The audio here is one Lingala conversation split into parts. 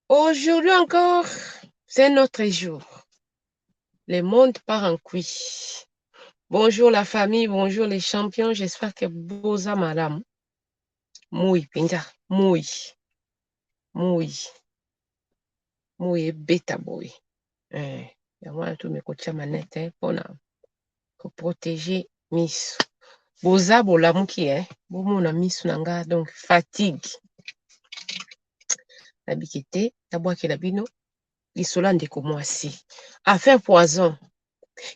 Aujourd'hui encore, c'est notre jour. Le monde part en couille. Bonjour la famille, bonjour les champions. J'espère que boza malamu. Moi penza, moi. Moi. Moi ebeta boye. Eh, yango wana tomekotia manete mpona koprotéger miso. Boza bolamuki eh? Bomona miso na nga donc fatigue. Nabiki te, nabwakela bino lisolo ya ndeko mwasi. Affaire poison.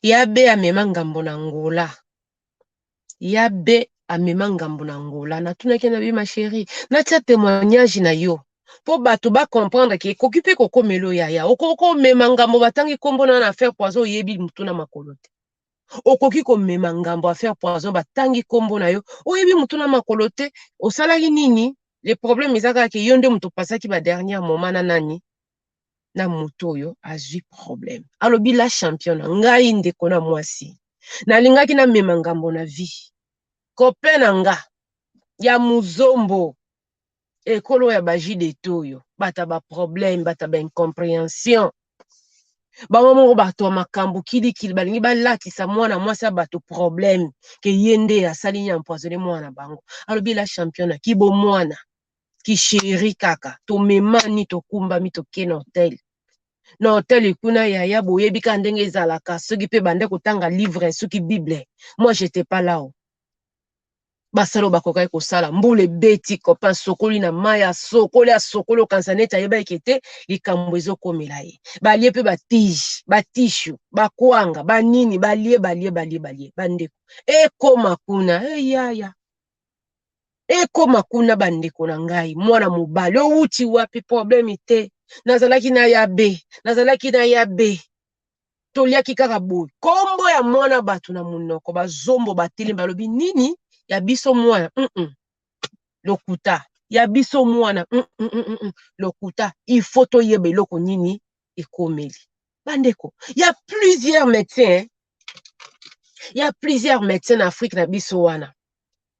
Ya be amema ngambo na Angola. Ya be amema ngambo na Angola. Natunaki na bi ma chérie, natia témoignage na yo mpo bato bacomprendre ke ekoki mpe kokomela oyo yaya. Okoki komema ngambo, batangi nkombo na affaire poison, oyebi mutu na makolo te. Okoki komema ngambo affaire poison, batangi nkombo na yo, oyebi mutu na makolo te. Osalaki nini? Le problème eza kaka ke yo nde moto opasaki ba dernier moment na nani, na moto oyo azwi problème. Alobi la championne, ngai ndeko na mwasi, nalingaki namema ngambo na vie. Copain na nga ya muzombo, ekolo ya bajdt oyo, bato ya baproblème, bato ya baincompréhension, bango moko bato ya makambo kilikili, balingi balatisa mwana mwasi ya bato problème ke ye nde asali nini, empoisonné mwana bango. Alobi la championne, kibomwana kichéri kaka, tomemani, tokumbami, toke na hotel. Na hotel kuna yaya, boyebi kaka ndenge ezalaka, soki mpe bande kotanga livre, soki Bible, moi j'étais pas là. Basala oyo bakokaki kosala, mbula ebeti, copain asokoli na mai, asokoli, asokoli, okanisa neti ayebaki te likambo ezokomela ye. Balie mpe batige, batishu, bakwanga, banini, balie, balie, balie, balie. Bandeko, ekoma kuna eyaya, ekoma kuna. Bandeko na ngai, mwana mobali owuti wapi? Problème te, nazalaki na ya be, nazalaki na ya be, toliaki kaka boye. Kombo ya mwana bato na monoko, bazombo batelemi, balobi nini? Ya biso mwana, Lokuta. Ya biso mwana, Lokuta. Il faut toyeba eloko nini ekomeli bandeko. Ya plusieurs médecins, ya plusieurs médecins na Afrique na biso wana,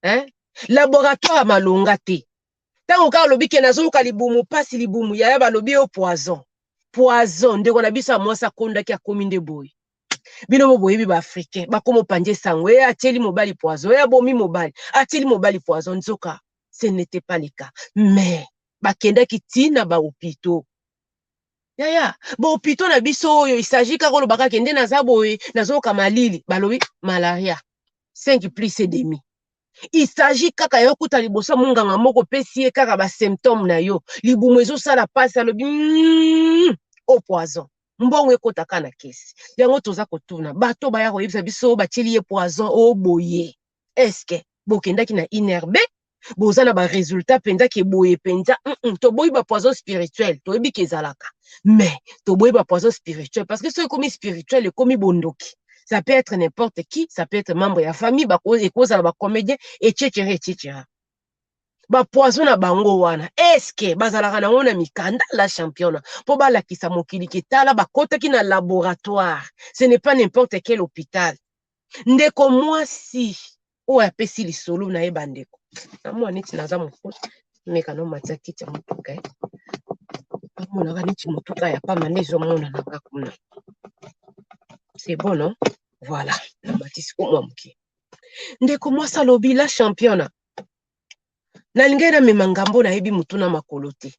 hein? Laboratoire ya malonga te. Ntango kaka olobi ke nazoyoka libumu mpasi, libumu yaya, balobi yo poison, poison. Ndeko na biso ya mwasi akondaki, akomi nde boye. Bino mo boyebi baafricain, bakoma opanze sango e atieli mobali poison, e abomi mobali, atieli mobali poison. Nzoka ce n'était pas le cas, mais bakendaki ntina bahôpitaux yaya, bahôpitaux na biso oyo. Il s'agit kaka oloba kaka nde naza boye, nazoyoka malili, balobi malaria 5 plus et demi. Il s'agit kaka yo kuta liboso monganga moko, opesi ye kaka basymptôme na yo, libumu ezosala mpasi, alobi o poison, mbongo ekɔtaka na kesi. Yango toza kotuna bato baya koyebisa biso batieli ye poison o boye, est-ce bokendaki na INRB? Boza na baresultat mpenza ke boye mpenza? Toboyi bapoison spirituel, toyebi ke ezalaka, mais toboyi bapoison spirituel parce que soki ekomi spirituel, ekomi bondoki. Ça peut être n'importe qui, ça peut être membre ya famille, ekozala bacomédien, etc., etc. Bapoison na bango wana, est-ce bazalaka nango na mikanda, la championne, mpo balakisa mokili ke tala, bakɔtaki na laboratoire? Ce n'est pas n'importe quel hôpital. Ndeko mwasi oyo apesi lisolo na ye, bandeko, namona neti naza mokolo, meka nomatia kiti ya motuka, amonaka neti motuka ya pamba nde ezomonanaka kuna. C'est bon, non? Voilà, namatisi ko mwa moke. Ndeko mwasi alobi la championne, nalingai namema ngambo, nayebi motu na makolo te.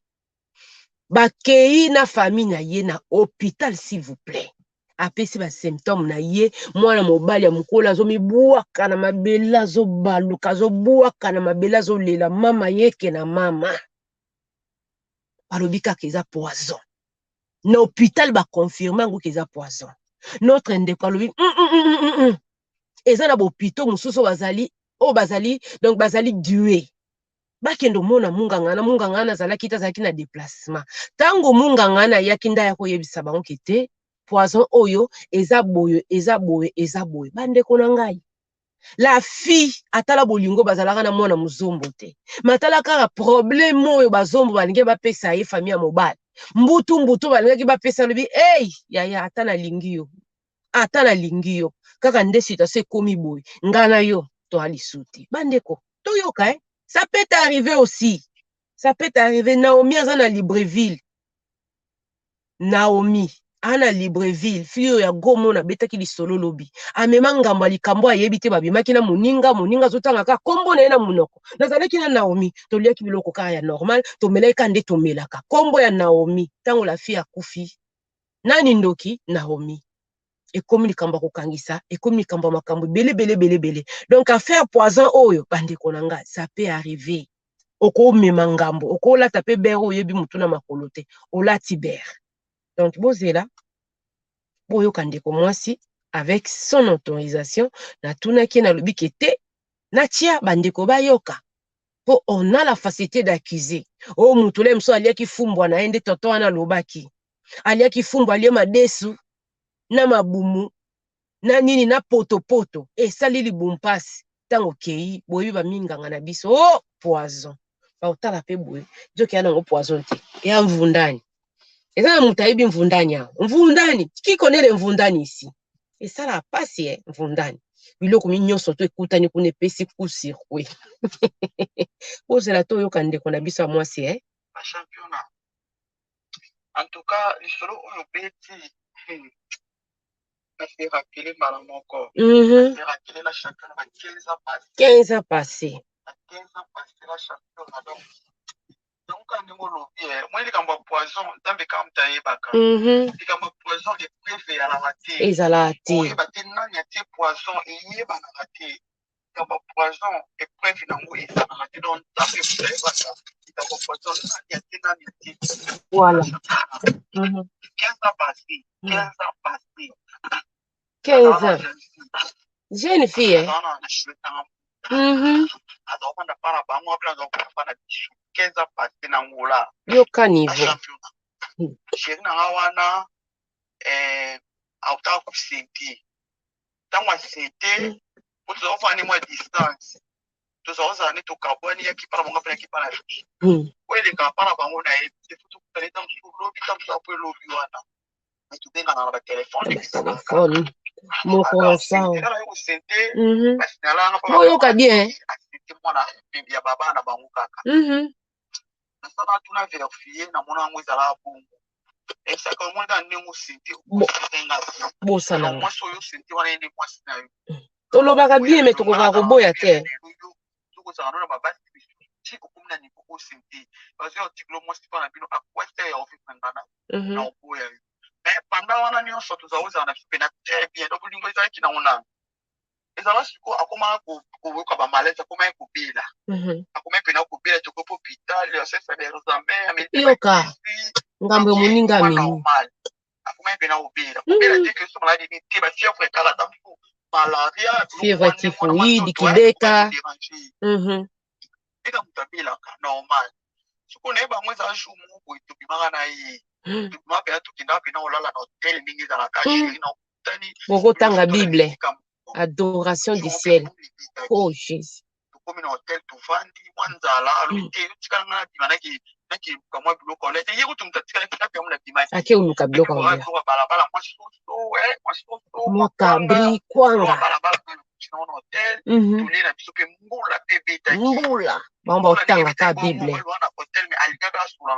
Bakei na famille na ye na hôpital, s'il vous plaît. Apesi basymptôme na ye. Mwana mobali ya mokolo azomibwaka na mabele, azobaluka, azobwaka na mabele, azolela mama yeke na mama. Balobi kaka eza poison. Na hôpital baconfirme yango ke eza poison. Notre ndeko alobi Eza na bahôpitaux mosusu oyo bazali, oyo bazali, donc bazali due. Bakende omona munganga na munganga wana azalaki te, azalaki na déplacement. Ntango munganga wana ayaki, nde aya koyebisa bango ke te, poison oyo eza boye, eza boye, eza boye. Bandeko na ngai, la fille atala bolingo bazalaka na mwana mozombo te, me atala kaka problème oyo bazombo balingi bapesa ye, famille ya mobali, mbutu mbutu balingaki bapesa. Alobi: "Ei yaya, ata nalingi yo, ata nalingi yo kaka nde situation ekomi boye, ngai na yo toa lisu te." Bandeko, toyoka, eh? Ça peut arriver aussi, ça peut arriver. Naomi aza na Libreville. Naomi ana Libreville, fille oyo ya Gomo nabetaki lisolo lobi, amema ngambo ya likambo ayebi te. Babimaki na moninga, moninga azotanga kaka kombo na ye na monoko. Nazalaki na Naomi, toliaki biloko kaka ya normal, tomelaki kaka nde tomelaka. Kombo ya Naomi, ntango la fille akufi, nani ndoki? Naomi. Ekomi likambo ya kokangisa, ekomi likambo ya makambo ebele ebele ebele ebele. Donc affaire poison oyo, bandeko na nga, ça peut arriver. Okomema ngambo, okolata mpe bere, oyebi motu na makolo te, olati bere. Donc bozela boyoka ndeko mwasi avec son autorisation. Natunaki ye, nalobi ke te, natia bandeko bayoka, mpo on a la facilité d'accuser. Oyo motu le mosusu aliaki fumbwa na ye nde tonton wana alobaki aliaki fumbwa, alie madesu na mabumu na nini na potopoto, esali libumu mpasi. Ntango okei, boyebi baminganga na biso, o oh, poison, baotala mpe boye, nzoki ya nango poison te, ya mvundani. Eza na moto ayebi mvundani awa? Mvundani, qui connaît le mvundani ici? Esalaka mpasi e mvundani, biloko mi nyonso to ekutani kuna, epesi coup circuit. Bozela toyoka ndeko na biso ya mwasi e. Championnat, en tout cas lisolo oyo obeti na se rappeler mbala moko. Se rappeler la championnat ba 15 ans passé. 15 ans passé. Ba 15 ans passé, la championnat. Donc kaka ndenge olobi, moi likambo ya poison, Nzambe kaka moto ayebaka. Likambo ya poison, épreuve eyalaka te. Ezalaka te. Oyeba te nani atie poison, eyebanaka te. Likambo ya poison, épreuve nango ezalaka te. Donc Nzambe moto ayebaka likambo ya poison, nani atie, nani atie. Voilà. 15 ans passé, 15 ans passé. 15 ans, jeune fille, eh? Azokanda mpa na bango, apres azokanda mpa na biso. 15 ans passé na Angola. Yoka niveau. Chéri na nga wana autaka kosente. Ntango asente, po tozakofana ne mwa distance, tozakozala nde tokabwani, yaki mpa na bango, mpe yaki mpa na biso. Oyo elekaka mpa na bango, nayebi te. Fo tokutani ta mosusu lobi, ta mosusu apo elobi wana, me tobengana na batelefone. Batelefone moko ensemble. Kosente, boyoka bien. Asente mwana ya baba na bango kaka. Nasala tuna vérifier, namona yango ezalaka bongo. Esaka omoni kaka ndenge osente osenga. Bosananga. Mwasi oyo osente wana, ye nde mwasi na yo. Tolobaka bien, me tokokaka koboya te. Tokozala no na babasi ti okomi na niveau osente, bazwi article mwasi mpa na bino akwete ya ovivre nga na na oboya yo. Mais pendant wana nyonso tozala kozala na biso mpena très bien. Donc bolingo ezalaki nango nano ezala. Sikoyo akomaka koyoka bamalaise, akomaki kobela, akomaki mpena kobela, tokoki hôpital, asesa examen. Yoka ngambo ya moninga amemi. Normal, akomaki mpena kobela, kobela te ke so maladi nini te, bafièvre kaka, ta mosusu malaria. Fièvre typhoïde, kibeka. Eka moto abelaka normal. Sikoyo nayeba yango, eza jour moko boye tobimaka na ye, tobimaka mpena, tokendaka mpena kolala na hotel ndenge ezalaka. Chéri na okutani. Bokotanga Bible, adoration du ciel, oh Jésus. Tokomi na hotel, tovandi, mwa nzala. Alobi te, tikala nga nabima, nakeluka mwa biloko olia te. Ye kutu moto atikalaki ndapi yango, nabimaki. Ake oluka biloko ya kolia. Balabala, mwa soso, mwa soso. Mwa kabri, kwanga. Balabala na hotel, tolie na biso mpe, mbula mpe ebetaki. Mbula, bango baotanga ka Bible. Wana hotel, mais alingaka asokola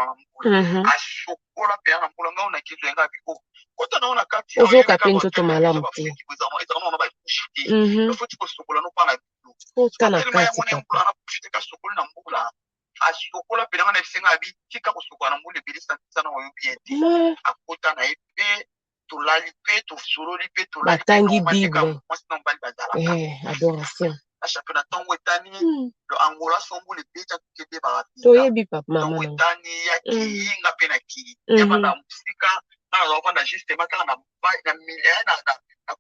na mbula, asokola mpenza na mbula. Ngai nakezwa yanga biko kota nango na kati. Ozoyoka mpe nzoto malamu te. Ezalaka na badouche te, foti kosokola no mpa na bino. Kota na kati, papa. Asokoli na mbula, asokola mpenza. Nga na esenga abi tika kosokola na mbula ebele, santisa na oyo bien te. Akota na ye mpe tolali mpe tosololi mpe tolali. Batangi Bible. Mwasi na mobali bazalaka. Adoration. Champion, na ntongo etani, Angola so mbula ebeta, tokende baka. Toyebi papa, mama. Ntongo etani, ya kii, nga mpe na kii, ya banda mosika, nga naza kovanda justement kaka na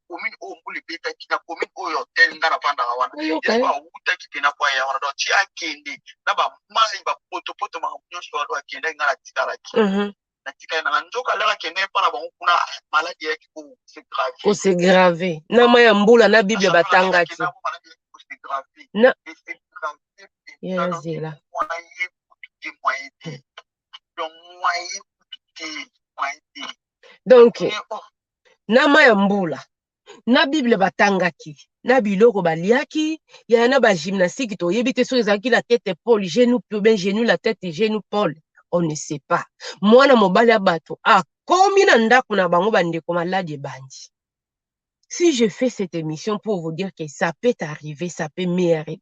commune oyo mbula ebetaki, na commune oyo hotel nga navandaka wana. Yesu awutaki mpena po aya wana. Donc ti akende na bamai, bapotopoto, makambo nyonso wana, akendaki, nga natikalaki, natikali nanga. Nzoka alaka akende mpa na bango kuna, maladi eyaki kose. Kose grave na mai ya mbula na Bible batangaki na ya zela. Moyen kutu te, moyen te. Donc moyen kutu te, moyen te. Donc na mai ya mbula na Bible batangaki na biloko baliaki ya na bagymnastique, toyebi te soki ezalaki la tête Paul, genou, bien genou la tête, genou Paul. On ne sait pas. Mwana mobali ya bato akomi na ndako na bango, bandeko, maladi ebandi. Si je fais cette émission pour vous dire que ça peut arriver, ça peut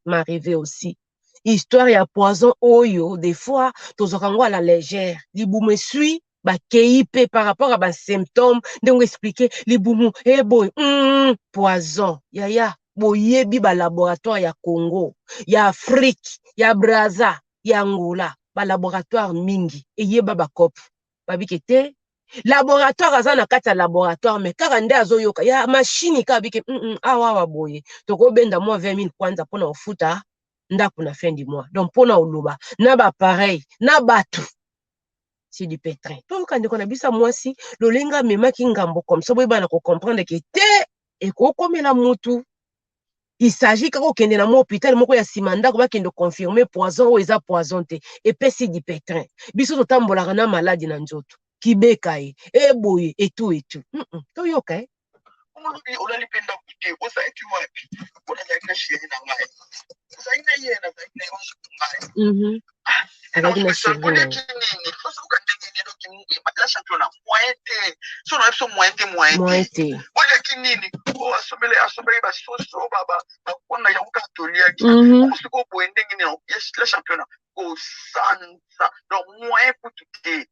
m'arriver aussi. Histoire ya poison oyo, des fois tozwaka yango à la légère. Libumu esui, bakei mpe par rapport à basymptôme ndenge expliqué libumu eboye, poison. Yaya, boyebi balaboratoire ya Congo, ya Afrique, ya Braza, ya Angola, balaboratoire mingi eyeba bakope babike te. Laboratoire aza na kati ya laboratoire, mais kaka nde azoyoka ya machine kaka bike awa awa boye, tokobenda mwa 20 000 kwanza mpona kofuta ndako na fin du mois. Donc mpona oloba na baappareil na bato, c'est du pétrin. Toyoka ndeko na biso ya mwasi lolenge amemaki ngambo, comme ça boyebana kocomprendre ke te ekokomela mutu. Il s'agit kaka okende na mwa hôpital moko ya nsima ndako, bakende confirmer poison oyo eza poison te, epesi du pétrin. Biso totambolaka na maladi na nzoto, kibeka ye eboye etu etu. Toyoka e. Olobi olali mpe ndako te, ozalaki wapi? Mpo nazalaki na chéri na ngai, ozalaki na ye, nazalaki na ye ozuku ngai. Azalaki na chéri na ye. Oliaki nini? Ozoka ndenge nini? La championnat, moyen te. So na biso, moyen te, moyen. Moyen te. Te. Oliaki nini? O asombeli, asombeli basoso, bakwanga, yango kaka toliaki. Sikoyo boye ndenge nini? La championnat, kosanza, donc moyen kutu te.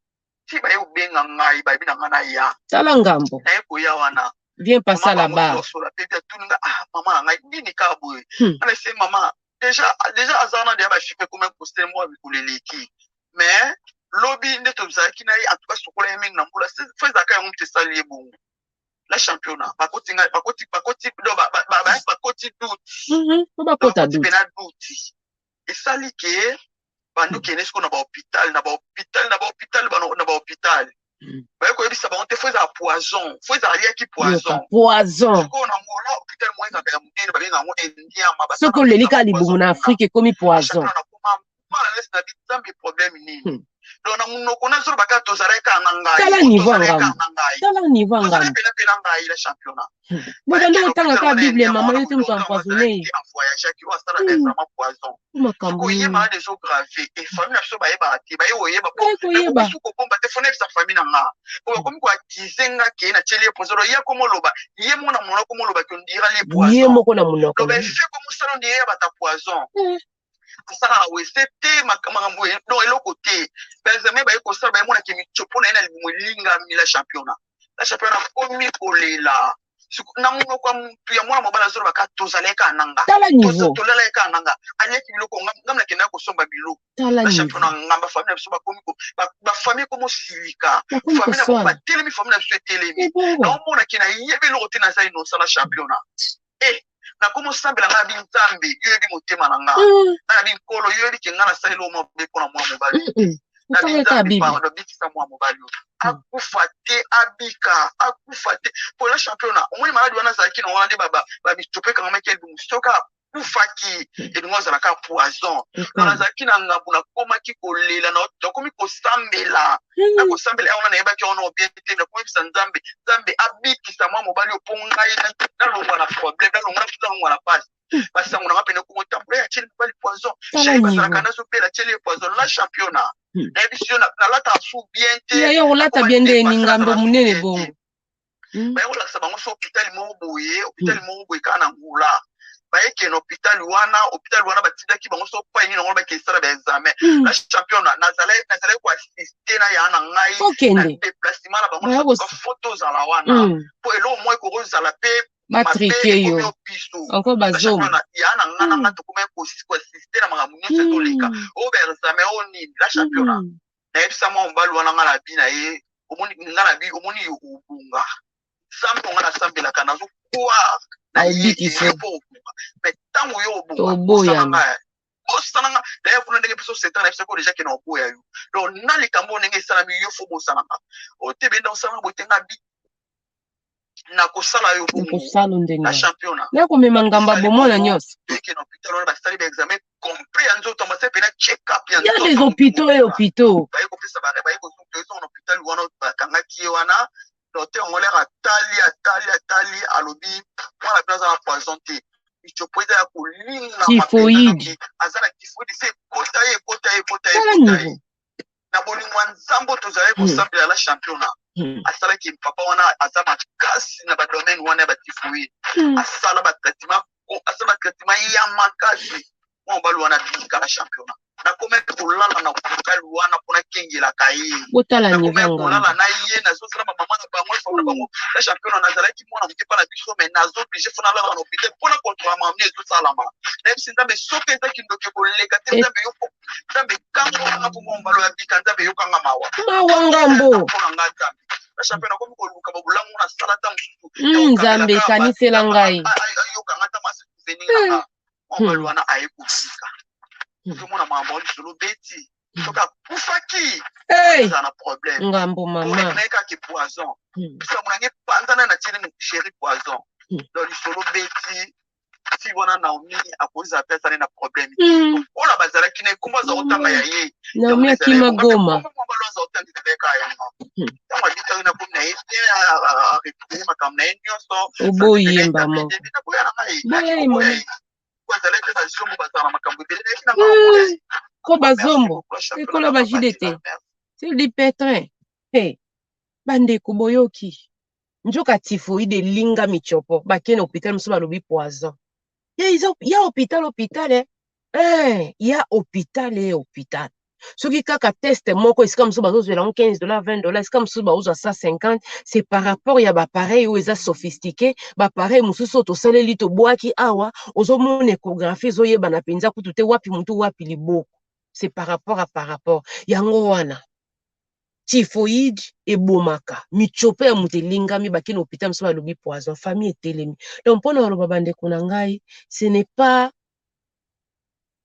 Ti baye kobenga ngai, bayebi na ngai na ya. Tala ngambo. Naye koya wana. Viens passer à la barre. Sola mpe atuninga: "Ah, mama na ngai, nini kaka boye?" Ana ese mama déjà aza wana deya, bachiffre ekoma kosele mwa mikolo eleki, mais lobi nde tozalaki na ye. En tout cas sokola ye mingi na mbula, fo ezalaka yango moto esali ye bongo. La championnat, bakoti ngai, bakoti, bakoti, donc bakoti doute. Po bakota doute doute. Mpena doute esali ke bandi okende sikoyo na bahôpital, na bahôpital, na bahôpital, na bahôpital. Baye koyebisa bango te, fo ezala poison, fo ezala aliaki poison. Yoka poison. Sikoyo na Ngola, hôpital moko ezalaka ya monene, babenga yango Endiama. Soki oleli kaka libumu na Afrique, ekomi poison. Nakoma mal na Nzambe, problème nini? Donc na monoko nazoloba kaka tozalaki kaka na ngai. Tala niveau ya tozalaki ngambo. Kaka na ngai. Tala niveau ya tozalaki ngambo. Pena mpe na ngai, la championnat. Bobanda kotanga kaka Bible, mama, yo te moto empoisonné ye. Avoyageaki oyo asala examen poison. Makambo koyeba nini? Malade ezograve e famille na biso bayebaka te, baye koyeba. Baye koyeba. Nakoki kobomba te, fo nayebisa famille na nga po bakomi koaccuser nga ke natieli ye poison. Ye komoloba, ye moko na monoko komoloba ke ondira ye ye poison. Moko na monoko. Donc baeffet komosala ondire ya bata poison. Asalaka wese te, makambo donc eloko te. Baexamen baye kosala, bayemonaki mitsopo na ye na libumu elingami. La championnat, la championnat, akomi kolela na monoko ya mutu ya mwana mobali, azoloba kaka tozalaki kaka na nga. Tala niveau. Tolalaki kaka na nga, aliaki biloko, ngam nakendaki kosomba biloko. Tala La niveau. championnat, ngamba famille na biso bakomi bafamille ekomi osilika. Bakomi Famille na bango koswana. batelemi, famille na biso etelemi. Ebongo. Naomonaki nayebi eloko te, naza innocent na championnat e nakomi osambela ngai na binzambe, yo yebi motema na nga. Nga na binkolo, yo yebi ke ngai nasali eloko mabe mpo na mwana mobali. Na Otanga kaka binzambe, Bible. pardon, bikisa mwana mobali oyo, akufa te, abika, akufa te. Po la championnat, omoni maladi wana azalaki na wana nde bamitope ekangamaki ya libumu. Soki akufaki, elingo azalaka poison. Donc nazalaki na ngambu, nakomaki kolela, nakomi kosambela, nakosambela yango wana, nayebaki wana obien te. Nakoyebisa Nzambe, Nzambe abikisa mwa mobali oyo mpo ngai nalongwa na problème, nalongwa na pasi. Basango nanga pene kongo tambola ya tieli mobali poison. Tala chéri bazalaka niveau. nazobela, tieli ye poison. La championnat, nayebisi yo, nalataka su bien te. Ya yo kolata Nakoma bien nde dépassé, ni ngambo nazala su monene bien te. bongo. Baye kolakisa bango so hôpital moko boye, hôpital moko boye kaka na Ngula. Bayekende hôpital wana, hôpital wana batindaki bango so pa nini yango, bakesala baexamen. La championnat, nazalaki koassister na ya na ngai na Okende. déplacement na bango. Baya Fo tozala wana po eloko moko ekokozala mpe Batriquer yo. Biso Encore bazoma. Ya na nga na nga tokomaki koassister na makambo nyonso ezoleka, oyo baexamen, oyo nini. La championnat, nayebisa mwa mobali wana, nga na bi na ye: "Omoni, nga na bi, omoni yo obunga, Nzambe nga nasambelaka, nazocroire na ye Aobikisa. ye mpo obunga, mais ntango yo obunga, Toboyana. bosana nga." D'ailleurs kuna ndenge biso setan na biso ko déjà ke na oboya yo. Donc na likambo oyo ndenge esalami, yo fo bosananga otebenda, osalanga boye te, nga bi nakosala yo bongo. Nakosala ndenge Na championnat, nakomema ngamba bomona nyonso. Eke na hôpital wana, basali baexamen complet ya nzoto, basali mpena check up ya Ya nzoto. des hôpitaux et hôpitaux. Baye kopesa, baye kozonga na hôpital wana, bakangaki ye wana. Docteur ngolere atali, atali, atali, alobi: "Mwana bino aza na poison te, misopo eza ya kolinga." Typhoïde. Aza na typhoïde, se ekota ye, ekota ye, ekota ye, Tala ekota ye niveau. Na bolingo. Makambo ya Nzambe oyo tozalaki kosambela na championnat, asalaki papa wana aza makasi na badomaine wana ya batyphoïde. Asala batraitement, asala batraitement ya makasi. Mwa mobali wana abika na championnat. Nakomaki kolala na hôpital wana mpona kengelaka ye. Botala niveau. Nakomaki kolala na ye, nazosala bamama na bango, efama na bango na championnat. Nazalaki mwana moke mpa na biso, mais nazo obligé faut nalala na hôpital mpona contrôle mamni ezosalama. Nayebisi Nzambe, soki eza kindoki, koleka te. Nzambe yo, Nzambe kangolanga mpo mwa mobali oyo abika. Nzambe, yokanga mawa. Mawa ngambo. Mpona nga, Nzambe, na champion, nakomi koluka babolamu, nasala ta mosusu. Nzambe, ekanisela ngai. Ayokanga ta masi souvenir na nga. Mobali wana aye kobika. Ozomona makambo lisolo beti, soki akufaki, eza na problème. Ngambo mama. Naye kaka poison, sango nange panzana na tieli chéri poison. Donc lisolo beti fi wana, Naomi akozala mpe azali na problème oyo bazalaki na ekombo aza kotanga ya ye. Naomi akima Goma. Mobali aza kotanga ezalaka yango. Ntango abikaki na komi na ye te, arécupéré makambo na ye nyonso. Oboyemba moko. Naboya na ngai. Boya mama. Azalaki bazombo, bazala na makambo ebele. Nayebi na Ko bazombo ekola bajide te, c'est du pétrin. Hey, bandeko, boyoki nzoka typhoïde elinga michopo. Bakende hôpital mosusu, balobi poison. Ya, ya hôpital, hôpital, eh? Eh, ya hôpital, e hôpital. Soki kaka test moko, esika mosusu bazozwela yango 15 $, 20 $, esika mosusu bazozwa 150. C'est par rapport ya baappareil oyo eza sophistiqué. Baappareil mosusu oyo tosaleli, tobwaki awa, ozomona échographie ezoyebana mpenza kutu te wapi motu, wapi liboko. C'est par rapport yango wana typhoïde ebomaka mitsopo ya moto elingami. Bakende hôpital mosusu, balobi poison, famille etelemi. Donc mpona koloba, bandeko na ngai, ce n'est pas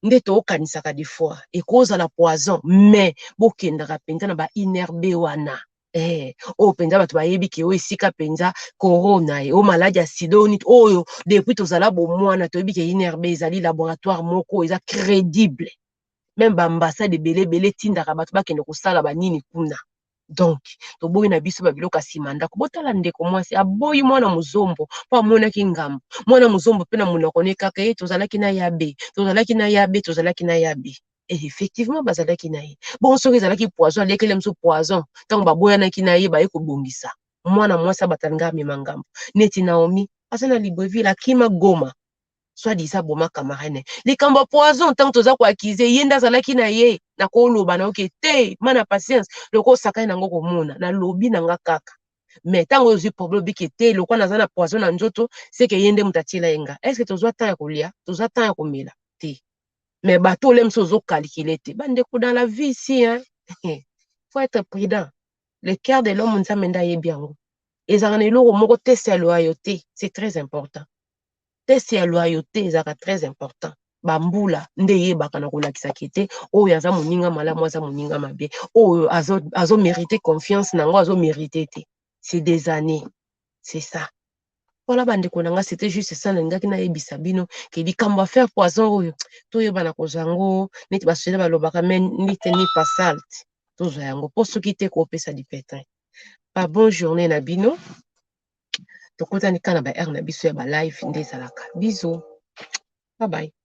nde tookanisaka. Des fois ekozala poison, mais bokendaka mpenza na ba INRB wana, oyo mpenza bato bayebi ke oyo esika mpenza corona e oyo maladi ya sida oyo nini oyo. Depuis tozala bomwana, toyebi ke INRB ezali laboratoire moko eza crédible. Même baambassade ebele ebele etindaka bato bakende kosala banini kuna. Donc toboyi na biso babiloko ya nsima ndako. Botala ndeko mwasi aboyi mwana mozombo mpo amonaki ngambo. Mwana mozombo mpe na monoko ne kaka ye: tozalaki na yabe, tozalaki na yabe, tozalaki na yabe. Et effectivement bazalaki na ye. Bongo soki ezalaki poison, alekeli mosusu poison. Ntango baboyanaki na ye, baye kobongisa. Mwana mwasi abatalanga amema ngambo neti Naomi aza na Libreville, akima Goma, soi-disant aboma camarade. Likambo ya poison, ntango toza koaccuser ye, nde azalaki na ye. Nakoloba na oke te, mana patience loko osakani nango komona. Nalobi na nga kaka, mais ntango oyo ozwi problème, obiki te lokwa naza na poison na nzoto, seke ye nde moto atiela ye nga. Est ce que tozwa temps ya kolia, tozwa temps ya komela te? Mais bato ole mosusu ozokalkule te. Bandeko, dans la vie ici, hein, faut être prudent. Le cœur de l'homme, Nzambe nde ayebi yango. Ezalaka na eloko moko, test ya loyauté, c'est très important. Test ya loyauté ezalaka très important. Bambula nde eyebaka na kolakisaki te oyo aza moninga malamu, aza moninga mabe, oyo azomérite confiance nango, azomérite te. C'est des années, c'est ça. Voilà, bandeko na nga, c'était juste ça nalingaki nayebisa bino, ke likambo affaire poison oyo, toyebana kozwa yango neti basoda balobaka, mais nite ni passalte. Tozwa yango mpo soki te, koopesa lipetrin ba. Bonne journée na bino. Tokutani kaka na baheure na biso ya balive nde ezalaka. Bisous, bye bye.